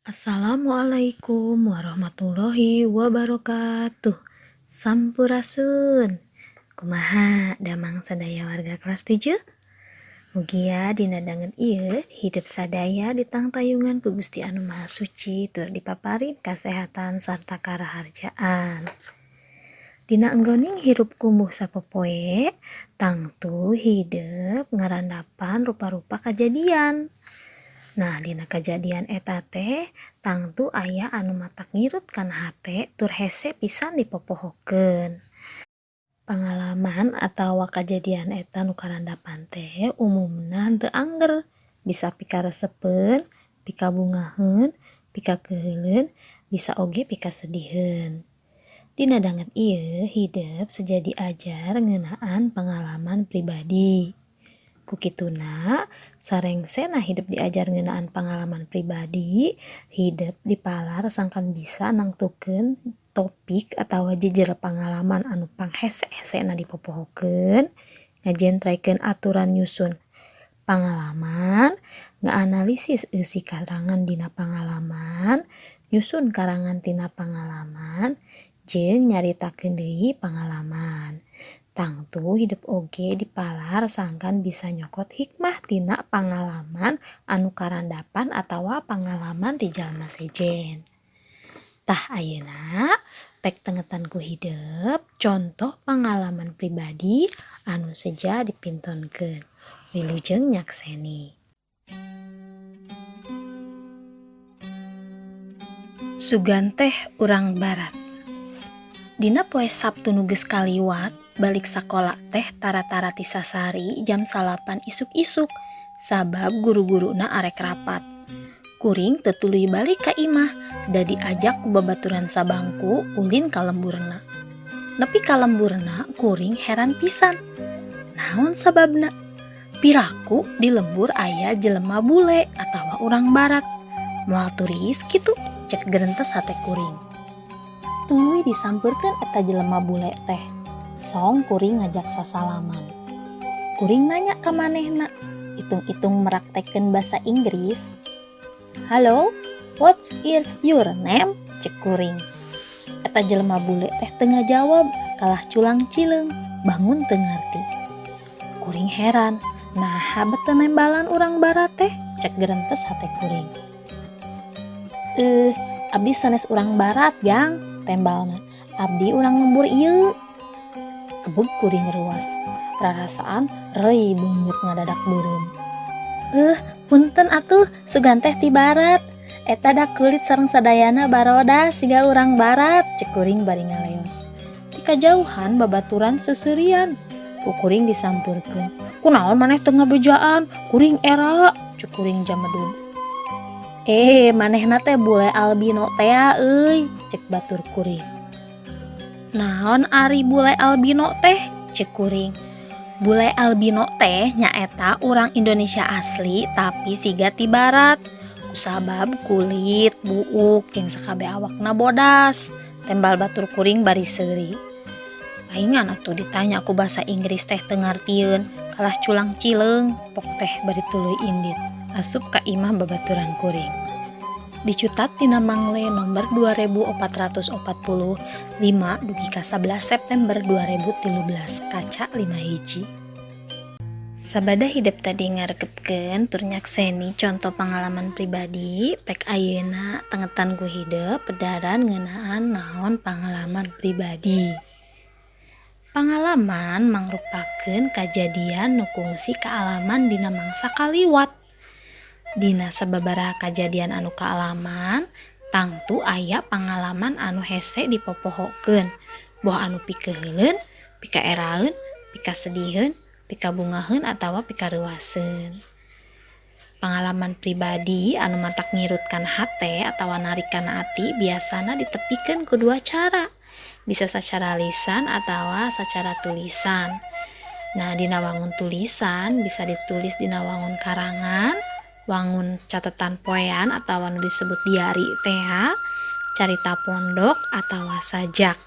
Assalamualaikum warahmatullahi wabarakatuh. Sampurasun. Kumaha damang sadaya warga kelas 7? Mugia dina danget ieu hidup sadaya ditangtayungan ku Gusti Anu Maha Suci tur dipaparin kasehatan sarta karaharjaan. Dina enggoning hirup kumuh sapopoe, tangtu hidep ngarandapan rupa-rupa kajadian. Nah, dina kajadian eta teh tangtu aya anu matak ngirut kana hate tur hese pisan dipopohokeun. Pangalaman atawa kajadian eta nu karandapan teh umumna henteu angger, bisa pikaresepeun, pikabungaheun, pikakeuheuleun, bisa oge pikasediheun. Dina danget ieu hidep seja diajar ngeunaan pangalaman pribadi. Ku kituna sarengsena hidep diajar ngeunaan pangalaman pribadi, hidep dipalar sangkan bisa nangtukeun topik atawa jejer pangalaman anu panghese-hesena dipopohokeun, ngajentrekeun aturan nyusun pangalaman, ngaanalisis eusi karangan dina pangalaman, nyusun karangan tina pangalaman, jeung nyaritakeun deui pangalaman. Tangtu hidep oge dipalar sangkan bisa nyokot hikmah tina pangalaman anu karandapan atawa pangalaman ti jalma sejen. Tah ayeuna pek tengetan ku hidep contoh pangalaman pribadi anu seja dipintonkeun. Wilujeng nyakseni. Sugan teh urang barat. Dina poe Sabtu nu geus kaliwat, balik sakola teh tara-tara ti sasari jam 9 isuk-isuk sabab guru-guruna arek rapat. Kuring teu tuluy balik ka imah, da diajak ku babaturan sabangku ulin ka lemburna. Nepi ka lemburna kuring heran pisan. Naon sababna? Piraku di lembur aya jelema bule atawa urang barat. Moal turis kitu, cek gerentes hate kuring. Tuluy disampeurkeun eta jelema bule teh. Song kuring ngajak sasalaman. Kuring nanya ka manehna, itung-itung meraktekeun basa Inggris. Halo, what is your name? Cek kuring. Eta jelema bule teh teu ngajawab, kalah culang-cileung, bangun teu ngarti. Kuring heran, naha bet teu nembalan urang barat teh? Cek gerentes hate kuring. Abdi sanes urang barat, Jang, tembalna. Abdi urang lembur ieu. Gebeg kuring ruas. Rarasaan reuy beungeut ngadadak beureum. Punten atuh, sugan teh ti barat. Eta da kulit sareng sadayana baroda siga urang barat, cek kuring bari ngaleos. Ti kajauhan babaturan seuseurian. Ku kuring disampeurkeun. Kunaon maneh teu ngabejaan? Kuring era, cek kuring jamedun. Manehna teh bule albino tea euy, cek batur kuring. Naon ari bule albino teh? Cek kuring. Bule albino teh nyaeta urang Indonesia asli tapi siga ti barat. Kusabab kulit, buuk, jeung sakabeh awakna bodas. Tembal batur kuring bari seuri. Paingan atuh ditanya ku basa Inggris teh teu ngartieun, kalah culang cileung, pok teh bari tuluy indit. Asup ka imah babaturan kuring. Dicutat tina Mangle nomor 2445 dugi ka 11 September 2013 kaca 5 hiji. Sabada hidep tadi ngarekepkeun tur nyakseni contoh pangalaman pribadi, pek ayeuna tengetan ku hidep pedaran ngeunaan naon pangalaman pribadi. Pangalaman mangrupakeun kajadian nu kungsi kaalaman dina mangsa kaliwat. Dina sababaraha kajadian anu kaalaman, tangtu aya pangalaman anu hese dipopohokeun, boh anu pikeuheuleun, pikaeraeun, pikasediheun, pikabungaheun atawa pikareuwaseun. Pangalaman pribadi anu matak ngirutkan hate atawa narikan ati biasana ditepikeun ku dua cara, bisa sacara lisan atawa sacara tulisan. Nah, dina wangun tulisan bisa ditulis dina wangun karangan, wangun catatan poean atawa nu disebut diari teh, carita pondok atawa sajak.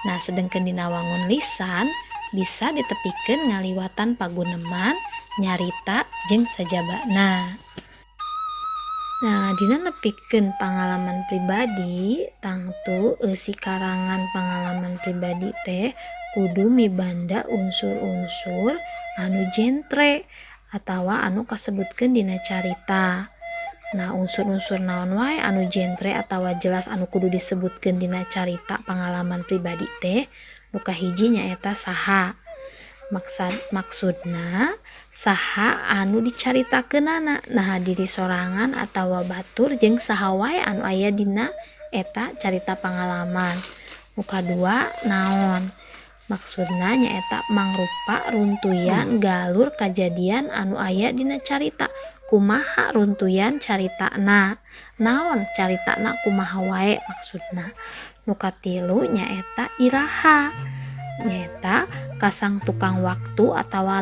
Nah, sedengkeun dina wangun lisan bisa ditepikeun ngaliwatan paguneman, nyarita jeung sajabana. Nah, dina nepikeun pangalaman pribadi tangtu eusi karangan pangalaman pribadi teh kudu mibanda unsur-unsur anu jentre atawa anu kasebutkeun dina carita. Nah, unsur-unsur naon wae anu jentre atawa jelas anu kudu disebutkeun dina carita pangalaman pribadi teh? Nu kahiji nyaeta saha. Maksudna saha anu dicaritakeunana, naha diri sorangan atawa batur jeung saha wae anu aya dina eta carita pangalaman. Nu kadua naon. Maksudna nyaeta mangrupa runtuyan galur kajadian anu aya dina carita. Kumaha runtuyan caritana, naon caritana kumaha wae maksudna. Nu katilu nyaeta iraha, nyaeta kasang tukang waktu atawa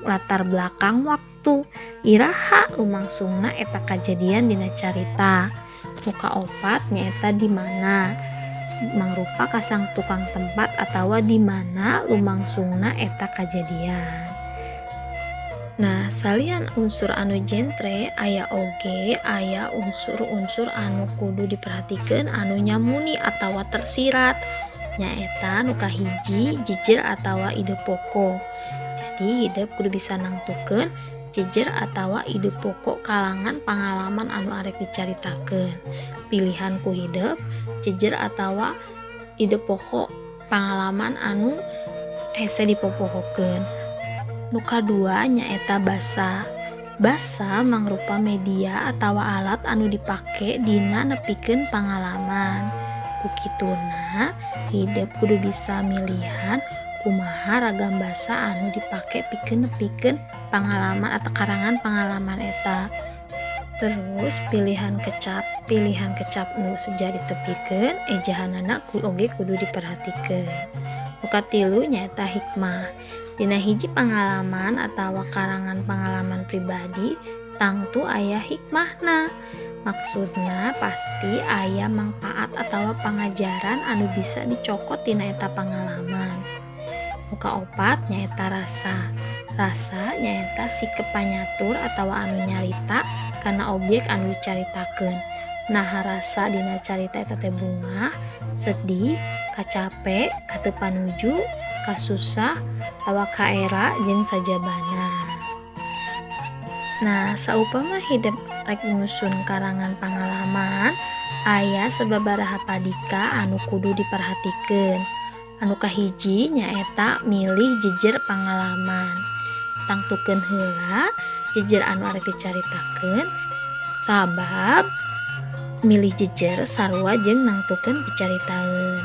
latar belakang waktu, iraha lumangsungna eta kajadian dina carita. Nu kaopat nyaeta di mana, mangrupa kasang tukang tempat atawa di mana lumangsungna eta kajadian. Nah, salian unsur anu jentre aya oge aya unsur-unsur anu kudu diperhatikeun anu nyamuni atawa tersirat, nyaeta nu kahiji jejer atawa ide pokok. Jadi hidep kudu bisa nangtukeun jejer atawa ide pokok kalangan pangalaman anu arek dicaritakeun. Pilihan ku hidep jejer atawa ide pokok pangalaman anu hese dipopohokeun. Nu kadua nyaeta basa. Basa mangrupa media atawa alat anu dipake dina nepikeun pangalaman. Ku kituna hidep kudu bisa milihan kumaha ragam basa anu dipake pikeun nepikeun pangalaman atau karangan pangalaman eta. Terus pilihan kecap nu seja ditepikeun ejahanana ku oge kudu diperhatikeun. Nu katilu nyaeta hikmah. Dina hiji pangalaman atawa karangan pangalaman pribadi tangtu aya hikmahna. Maksudna pasti aya mangpaat atawa pangajaran anu bisa dicokot tina eta pangalaman. Nu kaopat nyaeta rasa. Rasa nyaeta sikep panyatur atawa anu nyarita kana objek anu dicaritakeun. Nah, rasa dina carita eta teh bungah, sedih, kacape, kateu panuju, kasusah, atawa kaera jeung sajabana. Nah, saupama hidep rek nyusun karangan pangalaman, aya sababaraha padika anu kudu diperhatikeun. Anu kahiji nyaeta milih jejer pangalaman. Tangtukeun heula jejer anu arek dicaritakeun, sabab milih jejer sarua jeung nangtukeun picaritaeun.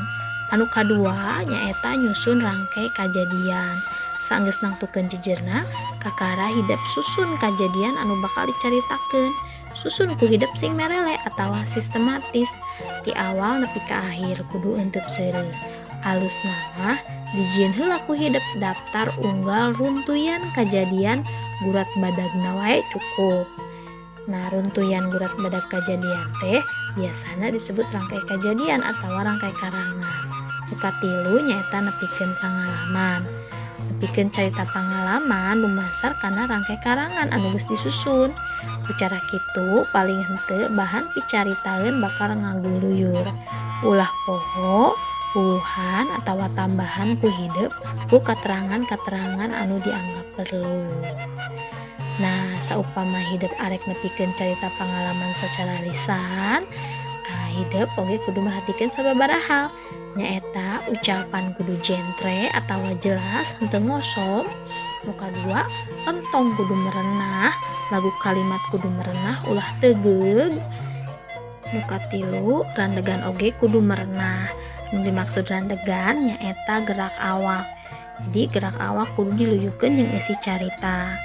Anu kadua nyaeta nyusun rangkai kajadian. Saenggeus nangtukeun jejerna, kakara hidep susun kajadian anu bakal dicaritakeun. Susun ku hidep sing merele atawa sistematis ti awal nepi ka akhir kudu eunteup seureuh. Alusna mah dijieun heula ku hidep daftar unggal runtuyan kajadian gurat badagna wae cukup. Nah, runtuyan gurat badag kajadian teh biasana disebut rangkai kajadian atawa rangkai karangan. Nu katilu nyaeta nepikeun pangalaman. Nepikeun carita pangalaman lumasar kana rangkai karangan anu geus disusun. Ku cara kitu paling henteu bahan picaritaeun bakal ngaguluyur. Ulah poho wuhan atawa tambahan ku hidep ku katerangan-katerangan anu dianggap perlu. Nah, saupama hidep arek nepikeun carita pangalaman secara lisan, hidep oge kudu merhatikeun sababaraha hal. Nyaeta ucapan kudu jentre atawa jelas henteu ngosom. Nu kadua, entong kudu merenah, lagu kalimat kudu merenah ulah tegeug. Nu katilu, randegan oge kudu merenah. Nu dimaksud randegan nyaeta gerak awak. Jadi gerak awak kudu diluyukeun jeung eusi carita.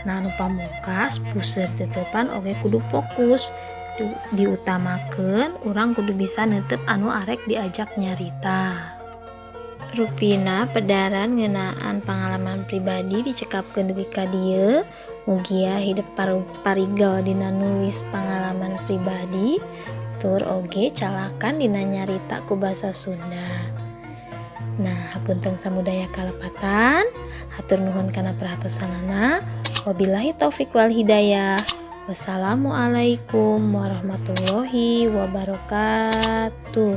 Nah, nu pamungkas puseur tetepan oge kudu fokus. Diutamakeun urang kudu bisa neunteup anu arek diajak nyarita. Rupina pedaran ngeunaan pangalaman pribadi dicekapkeun dugi ka dieu. Mugia hidep parigel dina nulis pangalaman pribadi tur oge calakan dina nyarita ku basa Sunda. Nah, hapunten samudaya kalepatan, hatur nuhun kana perhatosanana. Wabillahi taufik wal hidayah. Wassalamualaikum warahmatullahi wabarakatuh.